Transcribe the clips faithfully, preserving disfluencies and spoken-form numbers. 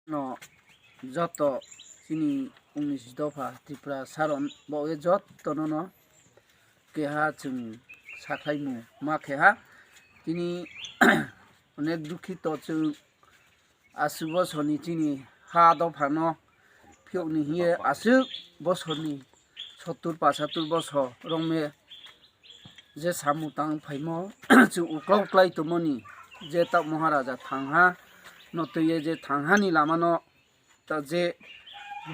No joto chini unis dopha Tripura saron bo e joto no no keha chwng sakhlai mu ma khe ha. Chini onek dukhito chwng aswk bosor ni chini ha dopha no phiyok ni hiye aswk bosor ni sottur pasatur bosor rong me je samung tang phaimo chwng uklok klai tongmani je tak Maharaja thangha no twiye je thangha ni lama no ta je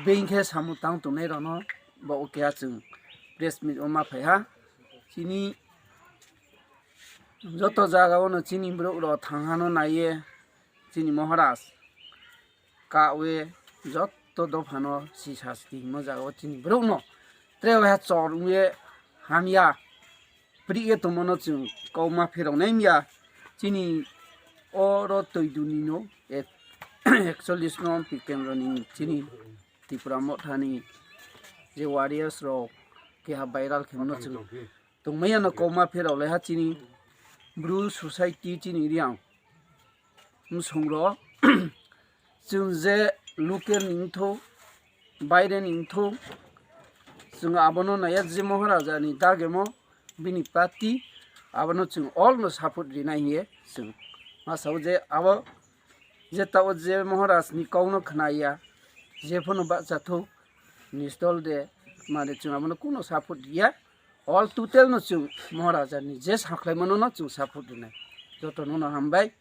beng khe samung tang tongnai rok no bo oke ha chwng press meet o ma phai ha. Chini joto jaga o no chini borok rok thangha no naiye chini Maharaj ka we joto dopha no si sasti himo jaga o chini borok no tre ha chor we hamya. Pri ye tongmano chwng kok ma phirok nai ya chini oro twi duni no ek-, ekchollish no pi kendro ni chini Tipra Motha ni je warriors rok keha viral khe mano chwng tongmaya no kok ma phirok lai ha chini Bru society chini Riang. Bwsongrok chwng je local ni wngthok, baire ni wngthok, chwng abono naiya je Maharaja ni dagemo bini party abono chwng all no support rinai hiye chwng ma sao je abo je tao je Maharaj ni kok no khna ya je phano bahcha thok ni stol de mane chwng abono kuno support riya all total no chwng Maharaja ni je sakhlai mano no chwng support rinai joto no no hambai.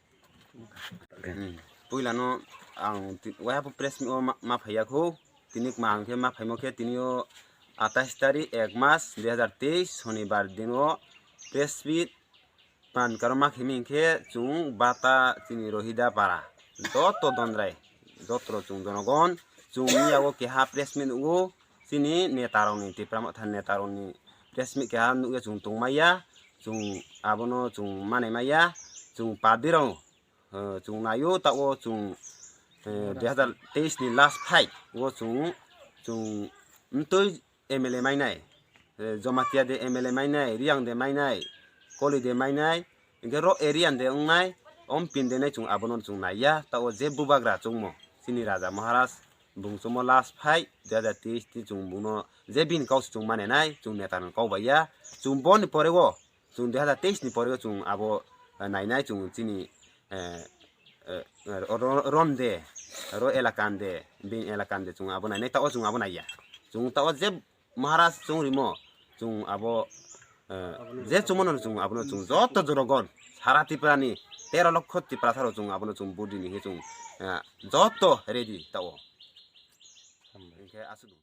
Hmm. Puila no ang ti-, waiha bo press meet o ma, ma phaiya kho. Tini kma ang khe ma phaimo khe tini o atais tarik ek mas dui hazar teis Sonibar din o press meet pan karo ma khe mi khe chwng bata chini Rohida para. Joto dondrai, joto chwng jonogon, chwng miya o keha press meet o chini neta rok ni Tipra Motha neta rok ni press meet keha nugya chwng tongmaya. Chwng abono chwng manai maya, chwng party rok eh, chwng naio, tao chwng, eh, dui hazar teis ni last fight o chwng, chwng mtwi M L A mainai, eh, Jamatia de M L A mainai, Riang de mainai, Koli de mainai, hingke ro area de wngnai, om pin de nai chwng abono chwng naiya, tao je bubagra chwngmo, chini Raja Maharaj, bung chwngmo last fight, dui hazar teis ni chwng bungno je bini kau se chwng manenai, chwng neta no kau baiya, chwng boni pore o, chwng dui hazar teis ni pore o chwng abo, eh, nainai chwng chini, eh, eh, ro-, ronde, ro elakande, bin elakande chwng abo nainai, tao chwng abo naiya. Chwng tao je Maharaj chwng rimo, chwng abo, eh, je chwngmano chwng abono chwng joto jorogon, sara Tripura ni tero lokho Tiprasa rok chwng abono chwng budi ni he chwng, eh, joto ready tao. Hingke aswk.